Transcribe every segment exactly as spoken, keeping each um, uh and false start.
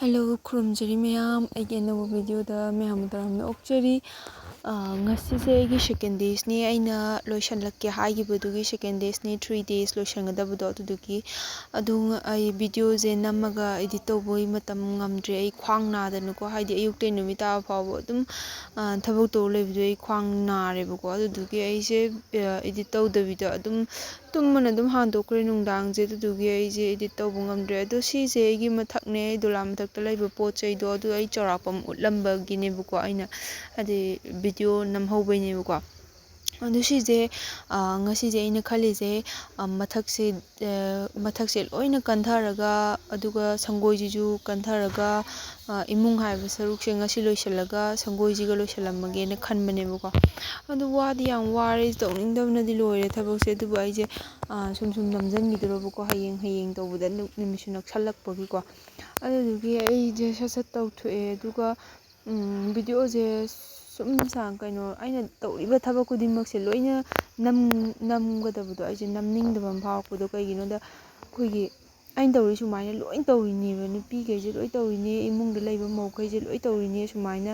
Hello, ꯈꯨꯔꯨꯝꯖꯔꯤ ꯃꯌꯥꯝ꯫ ꯑꯩꯒꯤ ꯑꯅꯧꯕ ꯚꯤꯗꯤꯑꯣꯗ ꯃꯌꯥꯝꯕꯨ ꯇꯔꯥꯝꯅ ꯑꯣꯛꯆꯔꯤ꯫ ꯑ, ꯉꯁꯤꯁꯦ ꯑꯩꯒꯤ ꯁꯦꯀꯦꯟ ꯗꯦꯁꯅꯦ, ꯑꯩꯅ ꯂꯣꯏꯁꯤꯜꯂꯛꯀꯦ ꯍꯥꯏꯈꯤꯕꯗꯨꯒꯤ ꯁꯦꯀꯦꯟ ꯗꯦꯁꯅꯦ, ꯊ꯭ꯔꯤ ꯗꯦꯁ ꯂꯣꯏꯁꯤꯟꯒꯗꯕꯗꯣ ꯑꯗꯨꯗꯨꯒꯤ꯫ ꯑꯗꯨ ꯑꯩ ꯚꯤꯗꯤꯑꯣꯁꯦ ꯅꯝꯃꯒ ꯏꯗꯤꯠ ꯇꯧꯕꯒꯤ ꯃꯇꯝ ꯉꯝꯗ꯭ꯔꯦ, ꯑꯩ ꯈ꯭ꯋꯥꯡ ꯅꯥꯗꯅꯀꯣ, ꯍꯥꯏꯗꯤ ꯑꯌꯨꯛꯇꯩ ꯅꯨꯃꯤꯠ ꯇꯥꯕ ꯐꯥꯎꯕ ꯑꯗꯨꯝ, ꯑ, ꯊꯕꯛ ꯇꯧꯔ ꯂꯩꯕꯗꯣ ꯑꯩ ꯈ꯭ꯋꯥꯡ ꯅꯥꯔꯦꯕꯀꯣ꯫ ꯑꯗꯨꯗꯨꯒꯤ ꯑꯩꯁꯦ, ꯑ, ꯏꯗꯤꯠ ꯇꯧꯗꯕꯤꯗ ꯑꯗꯨꯝ ꯇꯨꯝꯕꯅ ꯑꯗꯨꯝ ꯍꯥꯟꯗꯣꯛꯈ꯭ꯔꯦ ꯅꯨꯡꯗꯥꯡꯁꯦ꯫ ꯑꯗꯨꯗꯨꯒꯤ ꯑꯩꯁꯦ ꯏꯗꯤꯠ ꯇꯧꯕ ꯉꯝꯗ꯭ꯔꯦ꯫ ꯑꯗꯣ ꯁꯤꯁꯦ ꯑꯩꯒꯤ ꯃꯊꯛꯅꯦ, ꯑꯩ ꯗꯣꯂꯥꯟ ꯃꯊꯛꯇ ꯂꯩꯕ ꯄꯣꯠ ꯆꯩꯗꯣ, ꯑꯗꯨ ꯑꯩ ꯆꯥꯎꯔꯥꯛꯄ ꯑꯃ ꯎꯠꯂꯝꯕꯒꯤꯅꯦꯕꯀꯣ, ꯑꯩꯅ ꯍꯥꯏꯗꯤ ꯚꯤꯗꯤꯑꯣ ꯅꯝꯍꯧꯕꯩꯅꯦꯕꯀꯣ꯫ ꯑꯗꯨ ꯁꯤꯁꯦ, ꯑ, ꯉꯁꯤꯁꯦ ꯑꯩꯅ ꯈꯜꯂꯤꯁꯦ, ꯑ, ꯃꯊꯛꯁꯦ, ꯑ, ꯃꯊꯛꯁꯦ ꯂꯣꯏꯅ ꯀꯟꯊꯔꯒ, ꯑꯗꯨꯒ ꯁꯪꯒꯣꯏꯁꯤꯁꯨ ꯀꯟꯊꯔꯒ, ꯑ, ꯏꯃꯨꯡ ꯍꯥꯏꯕ ꯁꯔꯨꯛꯁꯦ ꯉꯁꯤ ꯂꯣꯏꯁꯤꯜꯂꯒ ꯁꯪꯒꯣꯏꯁꯤꯒ ꯂꯣꯏꯁꯤꯜꯂꯝꯃꯒꯦꯅ ꯈꯟꯕꯅꯦꯕꯀꯣ꯫ ꯑꯗꯨ ꯋꯥꯗꯤ ꯌꯥꯝ ꯋꯥꯔꯦ, ꯇꯧꯅꯤꯡꯗꯕꯅꯗꯤ ꯂꯣꯏꯔꯦ ꯊꯕꯛꯁꯦ꯫ ꯑꯗꯨꯕꯨ ꯑꯩꯁꯦ, ꯑ, ꯁꯨꯝ ꯁꯨꯝ ꯅꯝꯁꯤꯟꯈꯤꯗꯣꯔꯕꯀꯣ, ꯍꯌꯦꯡ ꯍꯌꯦꯡ ꯇꯧꯕꯗ ꯅꯨ-, ꯅꯨꯃꯤꯠꯁꯨ ꯅꯛꯁꯜꯂꯛꯄꯒꯤꯀꯣ꯫ ꯑꯗꯨꯗꯨꯒꯤ ꯑꯩꯁꯦ ꯁꯠ ꯁꯠ ꯇꯧꯊꯣꯛꯑꯦ꯫ ꯑꯗꯨꯒ ꯎꯝ, ꯚꯤꯗꯤꯑꯣꯁꯦ ꯁꯨꯝ ꯁꯥꯡ-, ꯀꯩꯅꯣ, ꯑꯩꯅ ꯇꯧꯔꯤꯕ ꯊꯕꯛ ꯈꯨꯗꯤꯡꯃꯛꯁꯦ ꯂꯣꯏꯅ ꯅꯝ-, ꯅꯝꯒꯗꯕꯗꯣ ꯑꯩꯁꯦ ꯅꯝꯅꯤꯡꯗꯕ ꯑꯃ ꯐꯥꯎꯔꯛꯄꯗꯣ꯫ ꯀꯩꯒꯤꯅꯣꯗ ꯑꯩꯈꯣꯏꯒꯤ ꯑꯩꯅ ꯇꯧꯔꯤ ꯁꯨꯃꯥꯏꯅ ꯂꯣꯏ ꯇꯧꯔꯤꯅꯦꯕ, ꯅꯨꯄꯤꯈꯩꯁꯦ ꯂꯣꯏ ꯇꯧꯔꯤꯅꯦ, ꯏꯃꯨꯡꯗ ꯂꯩꯕ ꯃꯧꯈꯩꯁꯦ ꯂꯣꯏ ꯇꯧꯔꯤꯅꯦ꯫ ꯁꯨꯃꯥꯏꯅ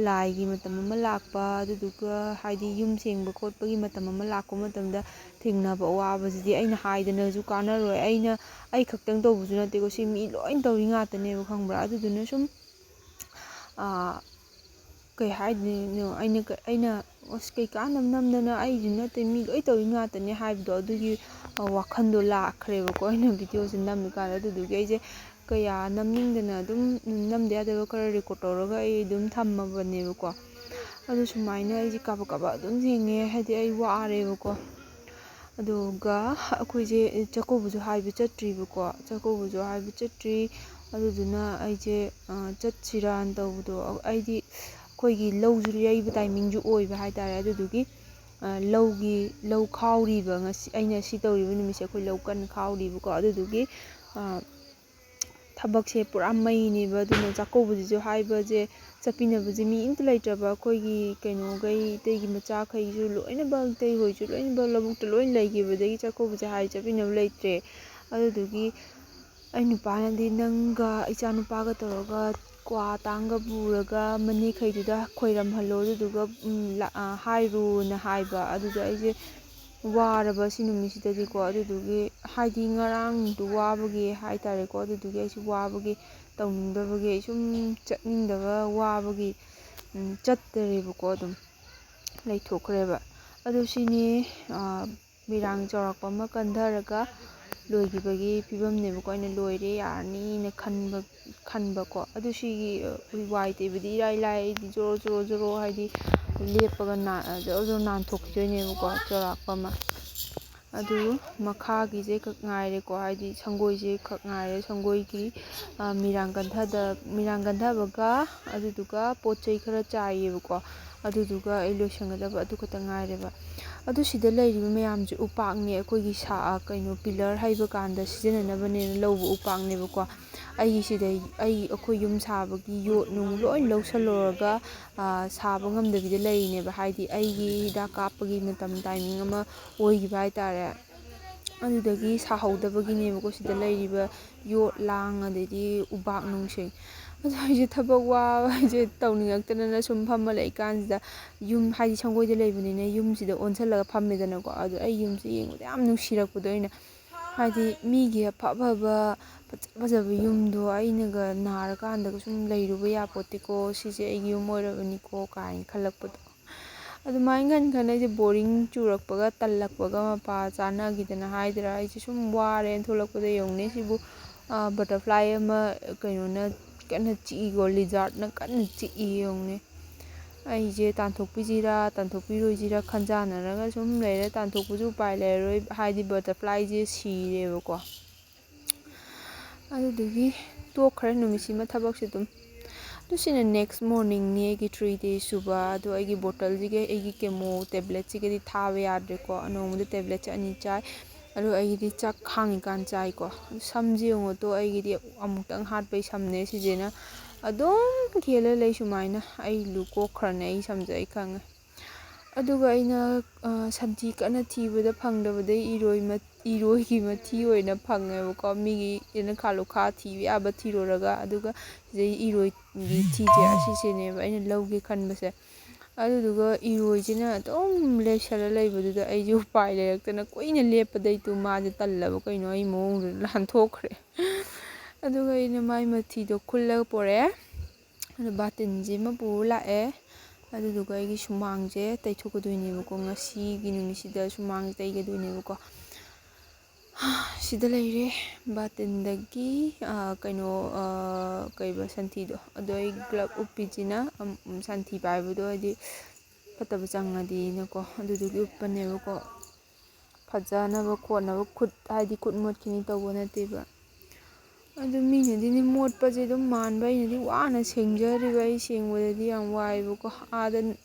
ꯂꯥꯏꯒꯤ ꯃꯇꯝ ꯑꯃ ꯂꯥꯛꯄ, ꯑꯗꯨꯗꯨꯒ ꯍꯥꯏꯗꯤ ꯌꯨꯝ ꯁꯦꯡꯕ ꯈꯣꯠꯄꯒꯤ ꯃꯇꯝ ꯑꯃ ꯂꯥꯛꯄ ꯃꯇꯝꯗ ꯊꯦꯡꯅꯕ ꯑꯋꯥꯕꯁꯤꯗꯤ ꯑꯩꯅ ꯍꯥꯏꯗꯅꯁꯨ ꯀꯥꯟꯅꯔꯣꯏ꯫ ꯑꯩꯅ, ꯑꯩ ꯈꯛꯇꯪ ꯇꯧꯕꯁꯨ ꯅꯠꯇꯦꯀꯣ, ꯁꯤ ꯃꯤ ꯂꯣꯏ ꯇꯧꯔꯤ ꯉꯥꯛꯇꯅꯦꯕ, ꯈꯪꯕ꯭ꯔꯥ? ꯑꯗꯨꯗꯨꯅ ꯁꯨꯝ, ꯑꯥ, ꯀꯩ ꯍꯥꯏꯗꯣꯏꯅꯣ, ꯑꯩꯅ ꯀ-, ꯑꯩꯅ, "ꯑꯁ, ꯀꯩ ꯀꯥꯟꯗꯕ ꯅꯝꯗꯅ, ꯑꯩꯁꯨ ꯅꯠꯇꯦ, ꯃꯤ ꯂꯣꯏ ꯇꯧꯔꯤ ꯉꯥꯛꯇꯅꯦ" ꯍꯥꯏꯕꯗꯣ, ꯑꯗꯨꯒꯤ, ꯑ, ꯋꯥꯈꯜꯗꯣ ꯂꯥꯛꯈ꯭ꯔꯦꯕꯀꯣ, ꯑꯩꯅ ꯚꯤꯗꯤꯑꯣꯁꯦ ꯅꯝꯃꯤꯀꯥꯟꯗ꯫ ꯑꯗꯨꯗꯨꯒꯤ ꯑꯩꯁꯦ ꯀꯌꯥ ꯅꯝꯅꯤꯡꯗꯅ ꯑꯗꯨꯝ ꯅꯝꯗ ꯌꯥꯗꯕ ꯈꯔ ꯔꯦꯀꯣꯔꯠ ꯇꯧꯔꯒ ꯑꯩ ꯑꯗꯨꯝ ꯊꯝꯃꯕꯅꯦꯕꯀꯣ꯫ ꯑꯗꯨ ꯁꯨꯃꯥꯏꯅ ꯑꯩꯁꯦ ꯀꯥꯕꯛ ꯀꯥꯕꯛ ꯑꯗꯨꯝ ꯌꯦꯡꯉꯦ, ꯍꯥꯏꯗꯤ ꯑꯩ ꯋꯥꯔꯦꯕꯀꯣ꯫ ꯑꯗꯨꯒ ꯑꯩꯈꯣꯏꯁꯦ ꯆꯥꯛꯀꯧꯕꯁꯨ ꯍꯥꯏꯕ ꯆꯠꯇ꯭ꯔꯤꯕꯀꯣ, ꯆꯥꯛꯀꯧꯕꯁꯨ ꯍꯥꯏꯕ ꯆꯠꯇ꯭ꯔꯤ꯫ ꯑꯗꯨꯗꯨꯅ ꯑꯩꯁꯦ, ꯑ, ꯆꯠꯁꯤꯔꯥꯅ ꯇꯧꯕꯗꯣ, ꯑꯩꯗꯤ ꯑꯩꯈꯣꯏꯒꯤ ꯂꯧꯁꯨ ꯌꯩꯕ ꯇꯥꯏꯃꯤꯡꯁꯨ ꯑꯣꯏꯕ ꯍꯥꯏꯇꯥꯔꯦ꯫ ꯑꯗꯨꯗꯨꯒꯤ, ꯑ, ꯂꯧꯒꯤ, ꯂꯧ ꯈꯥꯎꯔꯤꯕ ꯉꯁꯤ, ꯑꯩꯅ ꯁꯤ ꯇꯧꯔꯤꯕ ꯅꯨꯃꯤꯠꯁꯦ ꯑꯩꯈꯣꯏ ꯂꯧ ꯀꯟꯅ ꯈꯥꯎꯔꯤꯕꯀꯣ꯫ ꯑꯗꯨꯗꯨꯒꯤ, ꯑ, ꯊꯕꯛꯁꯦ ꯄꯨꯔꯥ ꯃꯩꯅꯦꯕ꯫ ꯑꯗꯨꯅ ꯆꯥꯛꯀꯧꯕꯁꯤꯁꯨ ꯍꯥꯏꯕꯁꯦ, ꯆꯠꯄꯤꯅꯕꯁꯦ ꯃꯤ ꯑꯝꯇ ꯂꯩꯇ꯭ꯔꯕ, ꯑꯩꯈꯣꯏꯒꯤ ꯀꯩꯅꯣꯈꯩ, ꯏꯇꯩꯒꯤ ꯃꯆꯥꯈꯩꯁꯨ ꯂꯣꯏꯅꯃꯛ, ꯏꯇꯩ ꯍꯣꯏꯁꯨ ꯂꯣꯏꯅꯃꯛ ꯂꯧꯕꯨꯛꯇ ꯂꯣꯏ ꯂꯩꯈꯤꯕꯗꯒꯤ ꯆꯥꯛꯀꯧꯕꯁꯦ ꯍꯥꯏ ꯆꯠꯄꯤꯅꯕ ꯂꯩꯇ꯭ꯔꯦ꯫ ꯑꯗꯨꯗꯨꯒꯤ ꯑꯩ ꯅꯨꯄꯥꯅꯗꯤ "ꯅꯪꯒ ꯏꯆꯥ ꯅꯨꯄꯥꯒ ꯇꯧꯔꯒ ꯀ꯭ꯋꯥ ꯇꯥꯡꯒ ꯄꯨꯔꯒ ꯃꯅꯦꯈꯩꯗꯨꯗ ꯈꯣꯏꯔꯝꯍꯜꯂꯣ, ꯑꯗꯨꯗꯨꯒ, ꯎꯝ, ꯂꯥ-, ꯑ, ꯍꯥꯏꯔꯨꯅ" ꯍꯥꯏꯕ꯫ ꯑꯗꯨꯗ ꯑꯩꯁꯦ ꯋꯥꯔꯕ ꯁꯤ ꯅꯨꯃꯤꯠꯁꯤꯗꯗꯤꯀꯣ꯫ ꯑꯗꯨꯗꯨꯒꯤ, ꯍꯥꯏꯗꯤ, ꯉꯔꯥꯡꯗꯨ ꯋꯥꯕꯒꯤ ꯍꯥꯏ ꯇꯥꯔꯦꯀꯣ꯫ ꯑꯗꯨꯗꯨꯒꯤ ꯑꯩꯁꯨ ꯋꯥꯕꯒꯤ, ꯇꯧꯅꯤꯡꯗꯕꯒꯤ, ꯑꯩ ꯁꯨꯝ ꯆꯠꯅꯤꯡꯗꯕ, ꯋꯥꯕꯒꯤ, ꯎꯝ, ꯆꯠꯇꯔꯦꯕꯀꯣ꯫ ꯑꯗꯨꯝ ꯂꯩꯊꯣꯛꯈ꯭ꯔꯦꯕ꯫ ꯑꯗꯨ ꯁꯤꯅꯤ, ꯑ, ꯃꯤꯔꯥꯡ ꯆꯥꯎꯔꯥꯛꯄ ꯑꯃ ꯀꯟꯊꯔꯒ ꯂꯣꯏꯈꯤꯕꯒꯤ ꯐꯤꯕꯝꯅꯦꯕꯀꯣ꯫ ꯑꯩꯅ ꯂꯣꯏꯔꯦ, ꯌꯥꯔꯅꯤꯅ ꯈꯟꯕ, ꯈꯟꯕꯀꯣ꯫ ꯑꯗꯨ ꯁꯤꯒꯤ, ꯑ, ꯋꯥꯏ ꯇꯩꯕꯗꯤ ꯏꯔꯥꯏ ꯂꯥꯏ, ꯑꯩꯗꯤ ꯖꯣꯔꯣ ꯖꯣꯔꯣ ꯖꯣꯔꯣ, ꯍꯥꯏꯗꯤ, ꯂꯦꯞꯄꯒ ꯅꯥ-, ꯖꯣꯔꯣ ꯖꯣꯔꯣ ꯅꯥꯟꯊꯣꯛꯈꯤꯗꯣꯏꯅꯦꯕꯀꯣ, ꯆꯥꯎꯔꯥꯛꯄ ꯑꯃ꯫ ꯑꯗꯨ ꯃꯈꯥꯒꯤꯁꯦ ꯈꯛ ꯉꯥꯏꯔꯦꯀꯣ, ꯍꯥꯏꯗꯤ ꯁꯪꯒꯣꯏꯁꯦ ꯈꯛ ꯉꯥꯏꯔꯦ꯫ ꯁꯪꯒꯣꯏꯒꯤ, ꯑ, ꯃꯤꯔꯥꯡ ꯀꯟꯊꯗ-, ꯃꯤꯔꯥꯡ ꯀꯟꯊꯕꯒ, ꯑꯗꯨꯗꯨꯒ ꯄꯣꯠ ꯆꯩ ꯈꯔ ꯆꯥꯏꯌꯦꯕꯀꯣ, ꯑꯗꯨꯗꯨꯒ ꯑꯩ ꯂꯣꯏꯁꯟꯒꯗꯕ ꯑꯗꯨ ꯈꯛꯇ ꯉꯥꯏꯔꯦꯕ꯫ ꯑꯗꯨ ꯁꯤꯗ ꯂꯩꯔꯤꯕ ꯃꯌꯥꯝꯁꯦ ꯎꯄꯥꯛꯅꯦ, ꯑꯩꯈꯣꯏꯒꯤ ꯁꯥ-, ꯑ, ꯀꯩꯅꯣ, ꯄꯤꯂꯔ ꯍꯩꯕ ꯀꯥꯟꯗ ꯁꯤꯖꯤꯟꯅꯅꯕꯅꯦꯅ ꯂꯧꯕ ꯎꯄꯥꯛꯅꯦꯕꯀꯣ꯫ ꯑꯩꯒꯤ ꯁꯤꯗ, ꯑꯩ, ꯑꯩꯈꯣꯏ ꯌꯨꯝ ꯁꯥꯕꯒꯤ ꯌꯣꯠ ꯅꯨꯡ ꯂꯣꯏ ꯂꯧꯁꯜꯂꯨꯔꯒ, ꯑ, ꯁꯥꯕ ꯉꯝꯗꯕꯤꯗ ꯂꯩꯔꯤꯅꯦꯕ꯫ ꯍꯥꯏꯗꯤ ꯑꯩꯒꯤ ꯍꯤꯗꯥꯛ ꯀꯥꯞꯄꯒꯤ ꯃꯇꯝ ꯇꯥꯏꯃꯤꯡ ꯑꯃ ꯑꯣꯏꯈꯤꯕ ꯍꯥꯏꯇꯥꯔꯦ꯫ ꯑꯗꯨꯗꯒꯤ ꯁꯥꯍꯧꯗꯕꯒꯤꯅꯦꯕꯀꯣ ꯁꯤꯗ ꯂꯩꯔꯤꯕ ꯌꯣꯠ ꯂꯥꯡ ꯑꯗꯩꯗꯤ ꯎꯕꯥꯛ ꯅꯨꯡꯁꯦ꯫ ꯑꯗꯣ ꯑꯩꯁꯦ ꯊꯕꯛ ꯋꯥꯕ ꯍꯥꯏꯁꯦ ꯇꯧꯅꯤꯡꯉꯛꯇꯗꯅ ꯁꯨꯝ ꯐꯝꯃ ꯂꯩꯀꯥꯟꯁꯤꯗ, ꯌꯨꯝ, ꯍꯥꯏꯗꯤ ꯁꯪꯒꯣꯏꯗ ꯂꯩꯕꯅꯤꯅ ꯌꯨꯝꯁꯤꯗ ꯑꯣꯟꯁꯤꯜꯂꯒ ꯐꯝꯃꯦꯗꯅꯀꯣ꯫ ꯑꯗꯣ ꯑꯩ ꯌꯨꯝꯁꯦ ꯌꯦꯡꯕꯗ ꯌꯥꯝ ꯅꯨꯡꯁꯤꯔꯛꯄꯗꯣ ꯑꯩꯅ, ꯍꯥꯏꯗꯤ ꯃꯤꯒꯤ ꯑꯐ ꯑꯐꯕ ꯐꯖ ꯐꯖꯕ ꯌꯨꯝꯗꯣ ꯑꯩꯅꯒ ꯅꯥꯔꯀꯥꯟꯗꯒ ꯁꯨꯝ ꯂꯩꯔꯨꯕ ꯌꯥꯄꯣꯠꯇꯦꯀꯣ, ꯁꯤꯁꯦ ꯑꯩꯒꯤ ꯌꯨꯝ ꯑꯣꯏꯔꯕꯅꯤꯀꯣ ꯀꯥꯏꯅ ꯈꯜꯂꯛꯄꯗꯣ꯫ ꯑꯗꯨꯃꯥꯏꯅ ꯈꯟ ꯈꯟ ꯑꯩꯁꯦ ꯕꯣꯔꯤꯡ ꯆꯨꯔꯛꯄꯒ ꯇꯜꯂꯛꯄꯒ ꯃꯄꯥ ꯆꯥꯅꯈꯤꯗꯅ ꯍꯥꯏꯗ꯭ꯔꯥ, ꯑꯩꯁꯦ ꯁꯨꯝ ꯋꯥꯔꯦꯅ ꯊꯣꯛꯂꯛꯄꯗ ꯌꯦꯡꯉꯨꯅꯦ, ꯁꯤꯕꯨ, ꯑ, ꯕꯇꯔꯐ꯭ꯂꯥꯏ ꯑꯃ ꯀꯩꯅꯣꯅ ꯀꯟꯅ ꯆꯤꯛꯏꯀꯣ, ꯂꯤꯖꯥꯔꯠꯅ ꯀꯟꯅ ꯆꯤꯛꯏ ꯌꯦꯡꯉꯨꯅꯦ꯫ ꯑꯩꯁꯦ ꯇꯥꯟꯊꯣꯛꯄꯤꯁꯤꯔꯥ ꯇꯥꯟꯊꯣꯛꯄꯤꯔꯣꯏꯁꯤꯔꯥ ꯈꯟꯖꯥꯟꯅꯔꯒ ꯁꯨꯝ ꯂꯩꯔꯦ꯫ ꯇꯥꯟꯊꯣꯛꯄꯁꯨ ꯎꯄꯥꯏ ꯂꯩꯔꯔꯣꯏ, ꯍꯥꯏꯗꯤ ꯕꯇꯔꯐ꯭ꯂꯥꯏꯁꯦ ꯁꯤꯔꯦꯕꯀꯣ꯫ ꯑꯗꯨꯗꯨꯒꯤ ꯇꯣꯛꯈ꯭ꯔꯦ ꯅꯨꯃꯤꯠꯁꯤꯃ ꯊꯕꯛꯁꯦ ꯑꯗꯨꯝ꯫ ꯑꯗꯨ ꯁꯤꯅ next morningꯅꯤ, ꯑꯩꯒꯤ three days ꯁꯨꯕ꯫ ꯑꯗꯣ ꯑꯩꯒꯤ ꯕꯣꯇꯜꯁꯤꯒ ꯑꯩꯒꯤ ꯀꯦꯃꯣ ꯇꯦꯕ꯭ꯂꯦꯠꯁꯤꯒꯗꯤ ꯊꯥꯕ ꯌꯥꯗ꯭ꯔꯦꯀꯣ꯫ ꯅꯣꯡꯃꯗ ꯇꯦꯕ꯭ꯂꯦꯠꯁꯦ ꯑꯅꯤ ꯆꯥꯏ꯫ ꯑꯗꯣ ꯑꯩꯒꯤꯗꯤ ꯆꯥꯛ ꯈꯥꯡꯉꯤꯀꯥꯟ ꯆꯥꯏꯀꯣ꯫ ꯑꯗꯨ ꯁꯝꯁꯦ ꯌꯦꯡꯉꯣ ꯇꯣ, ꯑꯩꯒꯤꯗꯤ ꯑꯃꯨꯛꯇꯪ ꯍꯥꯠꯄꯩ ꯁꯝꯅꯦ ꯁꯤꯁꯦꯅ꯫ ꯑꯗꯨꯝ ꯀꯦꯜꯂ ꯂꯩ ꯁꯨꯃꯥꯏꯅ꯫ ꯑꯩ ꯂꯨ ꯀꯣꯛꯈ꯭ꯔꯅꯦ ꯑꯩ ꯁꯝꯁꯦ, ꯑꯩ ꯈꯪꯉꯦ꯫ ꯑꯗꯨꯒ ꯑꯩꯅ, ꯑ, ꯁꯟꯊꯤ ꯀꯟꯅ ꯊꯤꯕꯗ ꯐꯪꯗꯕꯗꯩ ꯏꯔꯣꯏ ꯃ-, ꯏꯔꯣꯏꯒꯤ ꯃꯊꯤ ꯑꯣꯏꯅ ꯐꯪꯉꯦꯕꯀꯣ꯫ ꯃꯤꯒꯤ ꯌꯦꯅꯈꯥ ꯂꯨꯈꯥ ꯊꯤꯕ ꯌꯥꯕ ꯊꯤꯔꯨꯔꯒ, ꯑꯗꯨꯒ ꯁꯤꯗꯩ ꯏꯔꯣꯏꯒꯤ ꯊꯤꯁꯦ ꯑꯁꯤꯁꯤꯅꯦꯕ ꯑꯩꯅ ꯂꯧꯒꯦ ꯈꯟꯕꯁꯦ꯫ ꯑꯗꯨꯗꯨꯒ ꯏꯔꯣꯏꯁꯤꯅ ꯑꯗꯨꯝ ꯂꯦꯞꯁꯜꯂ ꯂꯩꯕꯗꯨꯗ ꯑꯩꯁꯦ ꯎꯄꯥꯏ ꯂꯩꯔꯛꯇꯅ ꯀꯨꯏꯅ ꯂꯦꯞꯄꯗꯩꯗꯨ ꯃꯥꯁꯦ ꯇꯜꯂꯕ ꯀꯩꯅꯣ ꯑꯩ ꯃꯑꯣꯡꯗꯨꯗ ꯂꯥꯟꯊꯣꯛꯈ꯭ꯔꯦ꯫ ꯑꯗꯨꯒ ꯑꯩꯅ ꯃꯥꯏ ꯃꯊꯤꯗꯣ ꯈꯨꯜꯂꯒ ꯄꯣꯔꯛꯑꯦ꯫ ꯑꯗꯨ ꯕꯥꯇꯤꯟꯁꯤꯃ ꯄꯨꯔ ꯂꯥꯛꯑꯦ꯫ ꯑꯗꯨꯗꯨꯒ ꯑꯩꯒꯤ ꯁꯨꯃꯥꯡꯁꯦ ꯇꯩꯊꯣꯛꯀꯗꯣꯏꯅꯦꯕꯀꯣ꯫ ꯉꯁꯤꯒꯤ ꯅꯨꯃꯤꯠꯁꯤꯗ ꯁꯨꯃꯥꯡꯁꯦ ꯇꯩꯒꯗꯣꯏꯅꯦꯕꯀꯣ꯫ ꯁꯤꯗ ꯂꯩꯔꯦ ꯕꯥꯇꯤꯟꯗꯒꯤ, ꯑ, ꯀꯩꯅꯣ, ꯑ, ꯀꯩꯕ ꯁꯟꯊꯤꯗꯣ꯫ ꯑꯗꯣ ꯑꯩ ꯒ꯭ꯂꯞ ꯎꯞꯄꯤꯁꯤꯅ, ꯑꯝ, ꯁꯟꯊꯤ ꯄꯥꯏꯕꯗꯣ ꯍꯥꯏꯗꯤ ꯐꯠꯇꯕ ꯆꯪꯉꯗꯤꯅꯀꯣ꯫ ꯑꯗꯨꯗꯨꯒꯤ ꯎꯞꯄꯅꯦꯕꯀꯣ꯫ ꯐꯖꯅꯕ ꯈꯣꯠꯅꯕ ꯈꯨꯠ, ꯍꯥꯏꯗꯤ ꯈꯨꯠ ꯃꯣꯠꯈꯤꯅꯤ ꯇꯧꯕ ꯅꯠꯇꯦꯕ꯫ ꯑꯗꯨ ꯃꯤꯅꯗꯤꯅꯦ ꯃꯣꯠꯄꯁꯦ ꯑꯗꯨꯝ ꯃꯥꯟꯕ, ꯑꯩꯅꯗꯤ ꯋꯥꯅ ꯁꯦꯡꯖꯔꯤꯕ, ꯑꯩ ꯁꯦꯡꯕꯗꯗꯤ ꯌꯥꯝ ꯋꯥꯏꯑꯦꯕꯀꯣ꯫ ꯑꯥꯗ,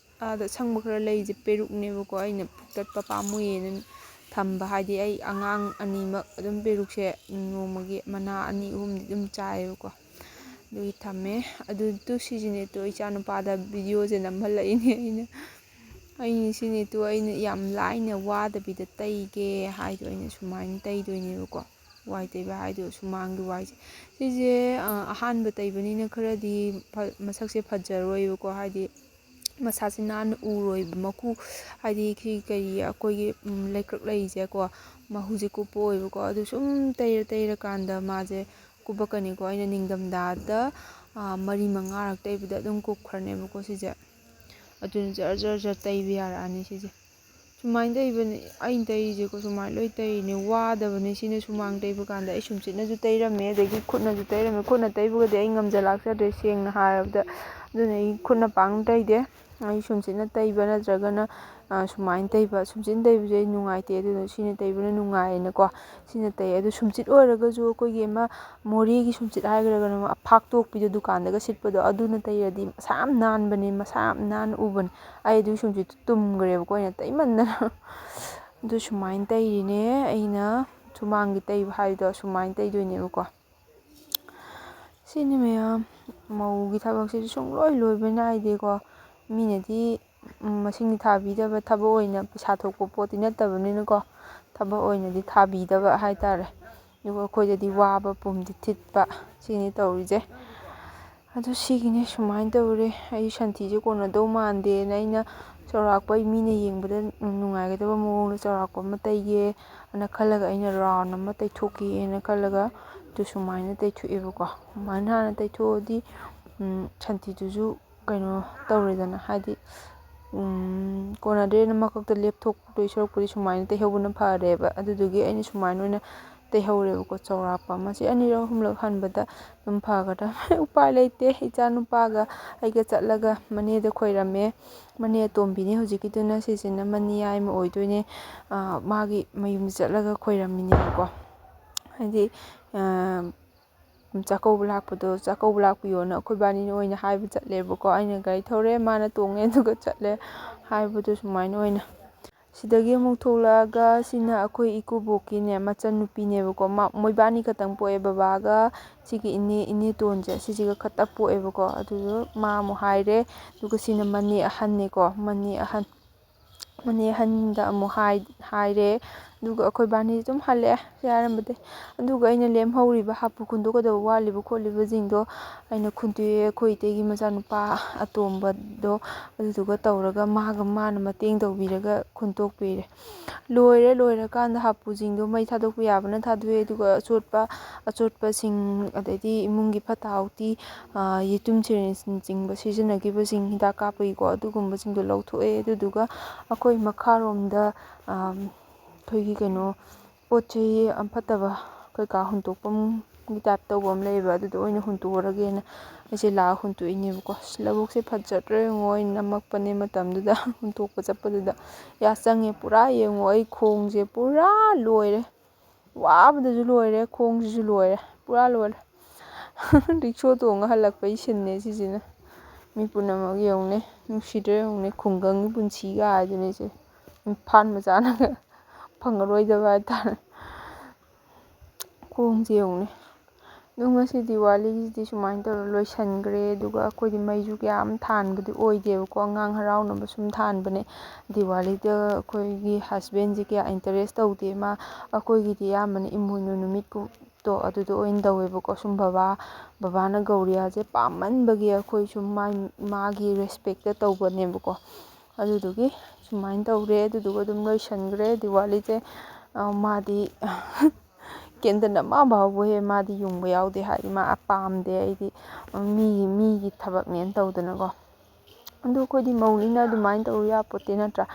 ꯑꯥꯗ ꯑꯁꯪꯕ ꯈꯔ ꯂꯩꯁꯦ ꯄꯦꯔꯨꯛꯅꯦꯕꯀꯣ, ꯑꯩꯅ ꯄꯨꯛꯇꯠꯄ ꯄꯥꯝꯃꯨꯏꯌꯦꯅ ꯊꯝꯕ, ꯍꯥꯏꯗꯤ ꯑꯩ ꯑꯉꯥꯡ ꯑꯅꯤꯃꯛ ꯑꯗꯨꯝ ꯄꯦꯔꯨꯛꯁꯦ ꯅꯣꯡꯃꯒꯤ ꯃꯅꯥ ꯑꯅꯤ ꯑꯍꯨꯝꯗꯤ ꯑꯗꯨꯝ ꯆꯥꯏꯌꯦꯕꯀꯣ꯫ ꯑꯗꯨꯒꯤ ꯊꯝꯃꯦ꯫ ꯑꯗꯨ ꯇꯨ ꯁꯤꯁꯤꯅꯦ ꯇꯨ ꯏꯆꯥꯅꯨꯄꯥꯗ ꯚꯤꯗꯤꯑꯣꯁꯦ ꯅꯝꯍꯜꯂꯛꯏꯅꯦ ꯑꯩꯅ꯫ ꯑꯩ ꯁꯤꯅꯦ ꯇꯨ ꯑꯩꯅ ꯌꯥꯝ ꯂꯥꯏꯅ ꯋꯥꯗꯕꯤꯗ ꯇꯩꯒꯦ ꯍꯥꯏꯗꯣ ꯑꯩꯅ ꯁꯨꯃꯥꯏꯅ ꯇꯩꯗꯣꯏꯅꯦꯕꯀꯣ꯫ ꯋꯥꯏ ꯇꯩꯕ ꯍꯥꯏꯗꯣ ꯁꯨꯃꯥꯡꯒꯤ ꯋꯥꯏꯁꯦ꯫ ꯁꯤꯁꯦ, ꯑ, ꯑꯍꯥꯟꯕ ꯇꯩꯕꯅꯤꯅ ꯈꯔꯗꯤ ꯐ-, ꯃꯁꯛꯁꯦ ꯐꯖꯔꯣꯏꯕꯀꯣ꯫ ꯍꯥꯏꯗꯤ ꯃꯁꯥꯁꯦ ꯅꯥꯟꯅ ꯎꯔꯣꯏꯕ, ꯃꯀꯨ, ꯍꯥꯏꯗꯤ ꯁꯤ ꯀꯔꯤ ꯑꯩꯈꯣꯏꯒꯤ, ꯎꯝ, ꯂꯩꯀ꯭ꯔꯛ ꯂꯩꯁꯦꯀꯣ, ꯃꯍꯨꯁꯦ ꯀꯨꯞꯄ ꯑꯣꯏꯕꯀꯣ꯫ ꯑꯗꯨ ꯁꯨꯝ ꯇꯩꯔ ꯇꯩꯔꯀꯥꯟꯗ ꯃꯥꯁꯦ ꯀꯨꯞꯄꯛꯀꯅꯤꯀꯣ꯫ ꯑꯩꯅ ꯅꯤꯡꯊꯝꯊꯥꯗ, ꯑ, ꯃꯔꯤ ꯃꯉꯥꯔꯛ ꯇꯩꯕꯗ ꯑꯗꯨꯝ ꯀꯨꯞꯈ꯭ꯔꯅꯦꯕꯀꯣ ꯁꯤꯁꯦ꯫ ꯑꯗꯨꯅ ꯖꯔ ꯖꯔ ꯖꯔ ꯇꯩꯕ ꯌꯥꯔꯛꯑꯅꯤ ꯁꯤꯁꯦ꯫ ꯁꯨꯃꯥꯏꯅ ꯇꯩꯕꯅꯦ ꯑꯩꯅ ꯇꯩꯔꯤꯁꯦꯀꯣ, ꯁꯨꯃꯥꯏꯅ ꯂꯣꯏ ꯇꯩꯔꯤꯅꯦ꯫ ꯋꯥꯗꯕꯅꯦ ꯁꯤꯅ ꯁꯨꯃꯥꯡ ꯇꯩꯕ ꯀꯥꯟꯗ꯫ ꯑꯩ ꯁꯨꯝꯆꯤꯠꯅꯁꯨ ꯇꯩꯔꯝꯃꯦ, ꯑꯗꯒꯤ ꯈꯨꯠꯅꯁꯨ ꯇꯩꯔꯝꯃꯦ꯫ ꯈꯨꯠꯅ ꯇꯩꯕꯒꯗꯤ ꯑꯩ ꯉꯝꯖ ꯂꯥꯛꯆꯗ꯭ꯔꯦ, ꯁꯦꯡꯅ ꯍꯥꯏꯔꯕꯗ꯫ ꯑꯗꯨꯅ ꯑꯩ ꯈꯨꯠꯅ ꯄꯥꯡ ꯇꯩꯗꯦ꯫ ꯑꯩ ꯁꯨꯝꯆꯤꯠꯅ ꯇꯩꯕ ꯅꯠꯇ꯭ꯔꯒꯅ, ꯑ, ꯁꯨꯃꯥꯏꯅ ꯇꯩꯕ꯫ ꯁꯨꯝꯆꯤꯠꯅ ꯇꯩꯕꯁꯦ ꯑꯩ ꯅꯨꯡꯉꯥꯏꯇꯦ, ꯑꯗꯨꯅ ꯁꯤꯅ ꯇꯩꯕꯅ ꯅꯨꯡꯉꯥꯏꯌꯦꯅꯀꯣ꯫ ꯁꯤꯅ ꯇꯩ꯫ ꯑꯗꯨ ꯁꯨꯝꯆꯤꯠ ꯑꯣꯏꯔꯒꯁꯨ ꯑꯩꯈꯣꯏꯒꯤ ꯑꯃ ꯃꯣꯔꯦꯒꯤ ꯁꯨꯝꯆꯤꯠ ꯍꯥꯏꯒꯗ꯭ꯔꯥ ꯀꯩꯅꯣ, ꯑꯃ ꯐꯥꯛꯇꯣꯛꯄꯤꯗꯣ ꯗꯨꯀꯥꯟꯗꯒ ꯁꯤꯠꯄꯗꯣ, ꯑꯗꯨꯅ ꯇꯩꯔꯗꯤ ꯃꯁꯥ ꯌꯥꯝ ꯅꯥꯟꯕꯅꯦ, ꯃꯁꯥ ꯌꯥꯝ ꯅꯥꯟꯅ ꯎꯕꯅꯦ꯫ ꯑꯩ ꯑꯗꯨꯒꯤ ꯁꯨꯝꯆꯤꯠꯇꯨ ꯇꯨꯝꯈ꯭ꯔꯦꯕꯀꯣ ꯑꯩꯅ ꯇꯩꯃꯟꯗꯅ꯫ ꯑꯗꯨ ꯁꯨꯃꯥꯏꯅ ꯇꯩꯔꯤꯅꯦ ꯑꯩꯅ ꯁꯨꯃꯥꯡꯒꯤ ꯇꯩꯕ ꯍꯥꯏꯕꯗꯣ, ꯁꯨꯃꯥꯏꯅ ꯇꯩꯗꯣꯏꯅꯦꯕꯀꯣ꯫ ꯁꯤꯅꯤ ꯃꯌꯥꯝ, ꯃꯧꯒꯤ ꯊꯕꯛꯁꯤꯗꯤ ꯁꯨꯡꯂꯣꯏ ꯂꯣꯏꯕ ꯅꯥꯏꯗꯦꯀꯣ꯫ ꯃꯤꯅꯗꯤ ꯎꯝ, ꯃꯁꯤꯡꯗꯤ ꯊꯥꯕꯤꯗꯕ, ꯊꯕꯛ ꯑꯣꯏꯅ ꯄꯩꯁꯥ ꯊꯣꯛꯄ ꯄꯣꯠꯇꯤ ꯅꯠꯇꯕꯅꯤꯅꯀꯣ, ꯊꯕꯛ ꯑꯣꯏꯅꯗꯤ ꯊꯥꯕꯤꯗꯕ ꯍꯥꯏꯇꯥꯔꯦ꯫ ꯑꯗꯨꯒ ꯑꯩꯈꯣꯏꯗꯗꯤ ꯋꯥꯕ ꯄꯨꯝꯗꯤ ꯊꯤꯠꯄ, ꯁꯤꯅꯤ ꯇꯧꯔꯤꯁꯦ꯫ ꯑꯗꯨ ꯁꯤꯒꯤꯅꯦ ꯁꯨꯃꯥꯏꯅ ꯇꯧꯔꯦ꯫ ꯑꯩ ꯁꯟꯊꯤꯁꯦ ꯀꯣꯟꯅꯗꯧ ꯃꯥꯟꯗꯦꯅ ꯑꯩꯅ ꯆꯥꯎꯔꯥꯛꯄ, ꯑꯩ ꯃꯤꯅ ꯌꯦꯡꯕꯗ ꯅꯨꯡꯉꯥꯏꯒꯗꯕ ꯃꯑꯣꯡꯗ ꯆꯥꯎꯔꯥꯛꯄ ꯑꯃ ꯇꯩꯒꯦ ꯑꯅ ꯈꯜꯂꯒ, ꯑꯩꯅ ꯔꯥꯎꯟ ꯑꯃ ꯇꯩꯊꯣꯛꯀꯦꯅ ꯈꯜꯂꯒ, ꯑꯗꯨ ꯁꯨꯃꯥꯏꯅ ꯇꯩꯊꯣꯛꯑꯦꯕꯀꯣ꯫ ꯑꯗꯨꯃꯥꯏꯅ ꯍꯥꯟꯅ ꯇꯩꯊꯣꯛꯑꯗꯤ, ꯎꯝ, ꯁꯟꯊꯤꯗꯨꯁꯨ ꯀꯩꯅꯣ ꯇꯧꯔꯦꯗꯅ, ꯍꯥꯏꯗꯤ, ꯎꯝ, ꯀꯣꯟꯅꯗ꯭ꯔꯦꯅ ꯃꯀꯛꯇ ꯂꯦꯞꯊꯣꯛꯇꯣꯏ ꯁꯔꯨꯛꯄꯨꯗꯤ ꯁꯨꯃꯥꯏꯅ ꯇꯩꯍꯧꯕꯅ ꯐꯔꯦꯕ꯫ ꯑꯗꯨꯗꯨꯒꯤ ꯑꯩꯅ ꯁꯨꯃꯥꯏꯅ ꯑꯣꯏꯅ ꯇꯩꯍꯧꯔꯦꯕꯀꯣ꯫ ꯆꯥꯎꯔꯥꯛꯄ ꯑꯃ, ꯁꯤ ꯑꯅꯤꯔꯛ ꯑꯍꯨꯝꯂꯛ ꯍꯟꯕꯗ ꯑꯗꯨꯝ ꯐꯒꯗ꯭ꯔꯥ? ꯎꯄꯥꯏ ꯂꯩꯇꯦ, ꯏꯆꯥ ꯅꯨꯄꯥꯒ ꯑꯩꯒ ꯆꯠꯂꯒ ꯃꯅꯦꯗ ꯈꯣꯏꯔꯝꯃꯦ꯫ ꯃꯅꯦ ꯑꯇꯣꯝꯕꯤꯅꯤ ꯍꯧꯖꯤꯛꯀꯤꯗꯨꯅ, ꯁꯤꯁꯤꯅ ꯃꯅꯦꯌꯥꯏꯃ ꯑꯣꯏꯗꯣꯏꯅꯦ꯫ ꯑꯥ, ꯃꯥꯒꯤ ꯃꯌꯨꯝꯗ ꯆꯠꯂꯒ ꯈꯣꯏꯔꯝꯃꯤꯅꯦꯕꯀꯣ꯫ ꯍꯥꯏꯗꯤ, ꯑꯥ, ꯆꯥꯛꯀꯧꯕ ꯂꯥꯛꯄꯗꯣ, ꯆꯥꯛꯀꯧꯕ ꯂꯥꯛꯄꯤꯌꯣꯅ ꯑꯩꯈꯣꯏ ꯏꯕꯥꯅꯤꯅ ꯑꯣꯏꯅ ꯍꯥꯏꯕ ꯆꯠꯂꯦꯕꯀꯣ꯫ ꯑꯩꯅ ꯒꯥꯔꯤ ꯊꯧꯔꯦ, ꯃꯥꯅ ꯇꯣꯡꯉꯦ, ꯑꯗꯨꯒ ꯆꯠꯂꯦ ꯍꯥꯏꯕꯗꯣ ꯁꯨꯃꯥꯏꯅ ꯑꯣꯏꯅ꯫ ꯁꯤꯗꯒꯤ ꯑꯃꯨꯛ ꯊꯣꯛꯂꯛꯑꯒ, ꯁꯤꯅ ꯑꯩꯈꯣꯏ ꯏꯀꯨꯕꯣꯛꯀꯤꯅꯦ, ꯃꯆꯟꯅꯨꯄꯤꯅꯦꯕꯀꯣ꯫ ꯃꯥ, ꯃꯣꯏꯕꯥꯅꯤ ꯈꯛꯇꯪ ꯄꯣꯛꯑꯦ, ꯕꯕꯥꯒ ꯁꯤꯒꯤ ꯏꯅꯦ, ꯏꯅꯦꯇꯣꯟꯁꯦ, ꯁꯤꯁꯤꯒ ꯈꯛꯇ ꯄꯣꯛꯑꯦꯕꯀꯣ꯫ ꯑꯗꯨꯗꯣ ꯃꯥ ꯑꯃꯨꯛ ꯍꯥꯏꯔꯦ꯫ ꯑꯗꯨꯒ ꯁꯤꯅ ꯃꯅꯦ ꯑꯍꯟꯅꯦꯀꯣ, ꯃꯅꯦ ꯑꯍꯟ꯫ ꯃꯅꯦ ꯑꯍꯟꯗ ꯑꯃꯨꯛ ꯍꯥꯏ-, ꯍꯥꯏꯔꯦ꯫ ꯑꯗꯨꯒ ꯑꯩꯈꯣꯏ ꯏꯕꯥꯅꯤ ꯑꯗꯨꯝ ꯍꯜꯂꯛꯑꯦ, ꯁꯤ ꯍꯥꯏꯔꯝꯕꯗꯩ꯫ ꯑꯗꯨꯒ ꯑꯩꯅ ꯂꯦꯝꯍꯧꯔꯤꯕ ꯍꯥꯄꯨ ꯈꯨꯟꯗꯣꯛꯀꯗꯕ ꯋꯥꯠꯂꯤꯕ ꯈꯣꯠꯂꯤꯕꯁꯤꯡꯗꯣ ꯑꯩꯅ ꯈꯨꯟꯇꯣꯛꯑꯦ꯫ ꯑꯩꯈꯣꯏ ꯏꯇꯩꯒꯤ ꯃꯆꯥꯅꯨꯄꯥ ꯑꯇꯣꯝꯕꯗꯣ, ꯑꯗꯨꯗꯨꯒ ꯇꯧꯔꯒ ꯃꯥꯒ, ꯃꯥꯅ ꯃꯇꯦꯡ ꯇꯧꯕꯤꯔꯒ ꯈꯨꯟꯇꯣꯛꯄꯤꯔꯦ꯫ ꯂꯣꯏꯔꯦ, ꯂꯣꯏꯔꯀꯥꯟꯗ ꯍꯥꯄꯨꯁꯤꯡꯗꯣ ꯃꯩ ꯊꯥꯗꯣꯛꯄ ꯌꯥꯕꯅ ꯊꯥꯗꯣꯛꯑꯦ, ꯑꯗꯨꯒ ꯑꯆꯣꯠꯄ, ꯑꯆꯣꯠꯄꯁꯤꯡ, ꯑꯗꯩꯗꯤ ꯏꯃꯨꯡꯒꯤ ꯐꯠꯇ ꯍꯥꯎꯗꯤ, ꯑꯥ, ꯌꯦꯇꯨꯝ ꯁꯤꯔꯤꯟꯁꯅꯆꯤꯡꯕ ꯁꯤꯖꯤꯟꯅꯈꯤꯕꯁꯤꯡ, ꯍꯤꯗꯥꯛ ꯀꯥꯞꯄꯒꯤꯀꯣ, ꯑꯗꯨꯒꯨꯝꯕꯁꯤꯡꯗꯣ ꯂꯧꯊꯣꯛꯑꯦ꯫ ꯑꯗꯨꯗꯨꯒ ꯑꯩꯈꯣꯏ ꯃꯈꯥꯔꯣꯝꯗ, ꯑꯥꯝ, ꯑꯩꯈꯣꯏꯒꯤ ꯀꯩꯅꯣ, ꯄꯣꯠ ꯆꯩ ꯐꯠꯇꯕ ꯀꯩꯀꯥ ꯍꯨꯟꯇꯣꯛꯐꯝꯒꯤ ꯇꯥꯏꯞ ꯇꯧꯕ ꯑꯃ ꯂꯩꯌꯦꯕ, ꯑꯗꯨꯗ ꯑꯣꯏꯅ ꯍꯨꯟꯇꯣꯛꯎꯔꯒꯦꯅ ꯑꯩꯁꯦ ꯂꯥꯛꯑ ꯍꯨꯟꯇꯣꯛꯏꯅꯦꯕꯀꯣ꯫ ꯑꯁ, ꯂꯧꯕꯨꯛꯁꯦ ꯐꯖꯗ꯭ꯔꯣ ꯌꯦꯡꯉꯣ, ꯑꯩꯅ ꯅꯝꯃꯛꯄꯅꯦ ꯃꯇꯝꯗꯨꯗ, ꯍꯨꯟꯇꯣꯛꯄ ꯆꯠꯄꯗꯨꯗ꯫ ꯌꯥ ꯆꯪꯉꯦ ꯄꯨꯔꯥ, ꯌꯦꯡꯉꯣ, ꯑꯩ ꯈꯣꯡꯁꯦ ꯄꯨꯔꯥ ꯂꯣꯏꯔꯦ, ꯋꯥꯕꯗꯁꯨ ꯂꯣꯏꯔꯦ, ꯈꯣꯡꯁꯤꯁꯨ ꯂꯣꯏꯔꯦ, ꯄꯨꯔꯥ ꯂꯣꯏꯔꯦ꯫ ꯔꯤꯛꯁꯣ ꯇꯣꯡꯉ ꯍꯜꯂꯛꯄꯒꯤ ꯁꯤꯟꯅꯦ ꯁꯤꯁꯤꯅ꯫ ꯃꯤ ꯄꯨꯝꯅꯃꯛ ꯌꯦꯡꯉꯨꯅꯦ, ꯅꯨꯡꯁꯤꯗ꯭ꯔꯥ ꯌꯦꯡꯉꯨꯅꯦ, ꯈꯨꯡꯒꯪꯒꯤ ꯄꯨꯟꯁꯤꯒ ꯍꯥꯏꯗꯨꯅꯦ ꯁꯦ꯫ ꯏꯝꯐꯥꯜ ꯃꯆꯥꯅꯒ ꯐꯪꯉꯔꯣꯏꯗꯕ ꯍꯥꯏꯇꯥꯔꯦ꯫ ꯈꯣꯡꯁꯦ ꯌꯦꯡꯉꯨꯅꯦ꯫ ꯑꯗꯣ ꯉꯁꯤ ꯗꯤꯋꯥꯂꯤꯒꯤꯁꯤꯗꯤ ꯁꯨꯃꯥꯏꯅ ꯇꯧꯔ ꯂꯣꯏꯁꯤꯟꯈ꯭ꯔꯦ꯫ ꯑꯗꯨꯒ ꯑꯩꯈꯣꯏꯗꯤ ꯃꯩꯁꯨ ꯀꯌꯥꯝ ꯊꯥꯟꯕꯗꯤ ꯑꯣꯏꯗꯦꯕꯀꯣ, ꯑꯉꯥꯡ ꯍꯔꯥꯎꯅꯕ ꯁꯨꯝ ꯊꯥꯟꯕꯅꯦ꯫ ꯗꯤꯋꯥꯂꯤꯗ ꯑꯩꯈꯣꯏꯒꯤ husbandꯁꯦ ꯀꯌꯥ interest ꯇꯧꯗꯦ꯫ ꯃꯥ, ꯑꯩꯈꯣꯏꯒꯤꯗꯤ ꯑꯌꯥꯝꯕꯅ ꯏꯃꯣꯏꯅꯨ ꯅꯨꯃꯤꯠꯀꯨꯝ ꯇꯣ ꯑꯗꯨꯗ ꯑꯣꯏꯅ ꯇꯧꯋꯦꯕꯀꯣ꯫ ꯁꯨꯝ ꯕꯕꯥ, ꯕꯕꯥꯅ ꯒꯧꯔꯤꯌꯥꯁꯦ ꯄꯥꯝꯃꯟꯕꯒꯤ ꯑꯩꯈꯣꯏ ꯁꯨꯝ ꯃꯥꯏ, ꯃꯥꯒꯤ respectꯇ ꯇꯧꯕꯅꯦꯕꯀꯣ꯫ ꯑꯗꯨꯗꯨꯒꯤ ꯁꯨꯃꯥꯏꯅ ꯇꯧꯔꯦ꯫ ꯑꯗꯨꯗꯨꯒ ꯑꯗꯨꯝ ꯂꯣꯏꯁꯟꯈ꯭ꯔꯦ ꯗꯤꯋꯥꯂꯤꯁꯦ꯫ ꯑ, ꯃꯥꯗꯤ candle ꯑꯃ ꯐꯥꯎꯕ ꯍꯦ ꯃꯥꯗꯤ ꯌꯨꯡꯕ ꯌꯥꯎꯗꯦ꯫ ꯍꯥꯏꯗꯤ ꯃꯥ ꯄꯥꯝꯗꯦ꯫ ꯑꯩꯗꯤ ꯃꯤꯒꯤ, ꯃꯤꯒꯤ ꯊꯕꯛꯅꯦꯅ ꯇꯧꯗꯅꯀꯣ꯫ ꯑꯗꯨ ꯑꯩꯈꯣꯏꯗꯤ ꯃꯧꯅꯤꯅ ꯑꯗꯨꯃꯥꯏꯅ ꯇꯧ ꯌꯥꯄꯣꯠꯇꯦ ꯅꯠꯇ꯭ꯔꯥ?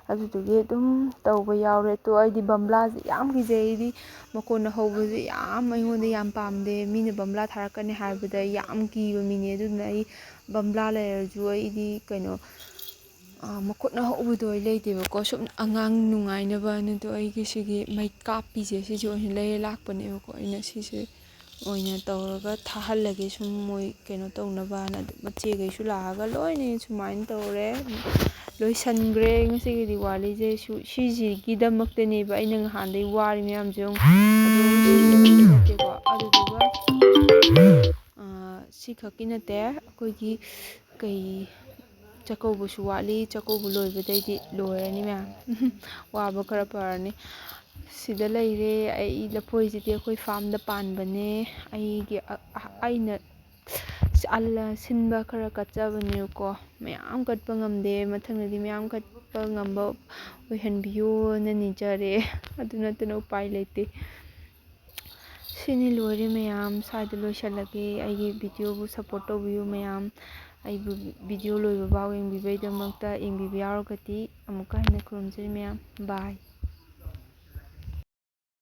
ꯑꯗꯨꯗꯨꯒꯤ ꯑꯗꯨꯝ ꯇꯧꯕ ꯌꯥꯎꯔꯦ꯫ ꯑꯗꯣ ꯑꯩꯗꯤ ꯕꯝꯕ꯭ꯂꯥꯁꯦ ꯌꯥꯝ ꯀꯤꯖꯩ꯫ ꯑꯩꯗꯤ ꯃꯈꯣꯟꯅ ꯍꯧꯕꯁꯦ ꯌꯥꯝ ꯑꯩꯉꯣꯟꯗ ꯌꯥꯝ ꯄꯥꯝꯗꯦ꯫ ꯃꯤꯅ ꯕꯝꯕ꯭ꯂꯥ ꯊꯥꯔꯛꯀꯅꯤ ꯍꯥꯏꯕꯗ ꯑꯩ ꯌꯥꯝ ꯀꯤꯕ ꯃꯤꯅꯦ꯫ ꯑꯗꯨꯗꯨꯅ ꯑꯩ ꯕꯝꯕ꯭ꯂꯥ ꯂꯩꯔꯁꯨ ꯑꯩꯗꯤ ꯀꯩꯅꯣ, ꯑ, ꯃꯈꯨꯠꯅ ꯍꯧꯕꯗꯣ ꯑꯩ ꯂꯩꯇꯦꯕꯀꯣ꯫ ꯁꯨꯝ ꯑꯉꯥꯡ ꯅꯨꯡꯉꯥꯏꯅꯕꯅ ꯑꯗꯣ ꯑꯩꯒꯤ ꯁꯤꯒꯤ ꯃꯩ ꯀꯥꯞꯄꯤꯁꯦ ꯁꯤꯁꯦ ꯑꯣꯏꯅ ꯂꯩꯔ ꯂꯥꯛꯄꯅꯦꯕꯀꯣ꯫ ꯑꯩꯅ ꯁꯤꯁꯦ ꯑꯣꯏꯅ ꯇꯧꯔꯒ ꯊꯥꯍꯜꯂꯒꯦ, ꯁꯨꯝ ꯃꯣꯏ ꯀꯩꯅꯣ ꯇꯧꯅꯕꯅ꯫ ꯑꯗꯨ ꯃꯆꯦꯈꯩꯁꯨ ꯂꯥꯛꯑꯒ ꯂꯣꯏꯅ ꯁꯨꯃꯥꯏꯅ ꯇꯧꯔꯦ, ꯂꯣꯏꯁꯟꯈ꯭ꯔꯦ ꯉꯁꯤꯒꯤ ꯗꯤꯋꯥꯂꯤꯁꯦ꯫ ꯁꯨ-, ꯁꯤꯁꯤꯒꯤꯗꯃꯛꯇꯅꯦꯕ ꯑꯩꯅ ꯉꯍꯥꯟꯗꯩ ꯋꯥꯔꯤ ꯃꯌꯥꯝꯁꯦ ꯌꯦꯡꯉꯨ꯫ ꯑꯗꯣ ꯁꯤꯁꯤꯒꯤ ꯅꯠꯇꯦꯀꯣ꯫ ꯑꯗꯨꯗꯨꯒ, ꯑ, ꯁꯤ ꯈꯛꯀꯤ ꯅꯠꯇꯦ, ꯑꯩꯈꯣꯏꯒꯤ ꯀꯩ, ꯆꯥꯛꯀꯧꯕꯁꯨ ꯋꯥꯠꯂꯤ꯫ ꯆꯥꯛꯀꯧꯕ ꯂꯣꯏꯕꯗꯩꯗꯤ ꯂꯣꯏꯔꯅꯤ ꯃꯌꯥꯝ꯫ ꯋꯥꯕ ꯈꯔ ꯐꯔꯅꯤ꯫ ꯁꯤꯗ ꯂꯩꯔꯦ꯫ ꯑꯩ ꯂꯐꯣꯏꯁꯤꯗꯤ ꯑꯩꯈꯣꯏ farmꯗ ꯄꯥꯟꯕꯅꯦ꯫ ꯑꯩꯒꯤ, ꯑ-, ꯑ-, ꯑꯩꯅ ꯁꯤ-, ꯑꯜꯂ-, ꯁꯤꯟꯕ ꯈꯔ ꯀꯠꯆꯕꯅꯦꯕꯀꯣ꯫ ꯃꯌꯥꯝ ꯀꯠꯄ ꯉꯝꯗꯦ꯫ ꯃꯊꯪꯗꯗꯤ ꯃꯌꯥꯝ ꯀꯠꯄ ꯉꯝꯕ ꯑꯣꯏꯍꯟꯕꯤꯌꯣꯅ ꯅꯤꯖꯔꯦ꯫ ꯑꯗꯨ ꯅꯠꯇꯅ ꯎꯄꯥꯏ ꯂꯩꯇꯦ꯫ ꯁꯤꯅꯤ, ꯂꯣꯏꯔꯦ ꯃꯌꯥꯝ, ꯁ꯭ꯋꯥꯏꯗ ꯂꯣꯏꯁꯤꯜꯂꯒꯦ꯫ ꯑꯩꯒꯤ videoꯕꯨ support ꯇꯧꯕꯤꯌꯨ ꯃꯌꯥꯝ꯫ ꯑꯩꯕꯨ video ꯂꯣꯏꯕ ꯐꯥꯎ ꯌꯦꯡꯕꯤꯕꯩꯗꯃꯛꯇ, ꯌꯦꯡꯕꯤꯕ ꯌꯥꯎꯔꯒꯗꯤ ꯑꯃꯨꯛꯀ ꯍꯟꯅ ꯈꯨꯔꯨꯝꯖꯔꯤ ꯃꯌꯥꯝ꯫ Bye꯫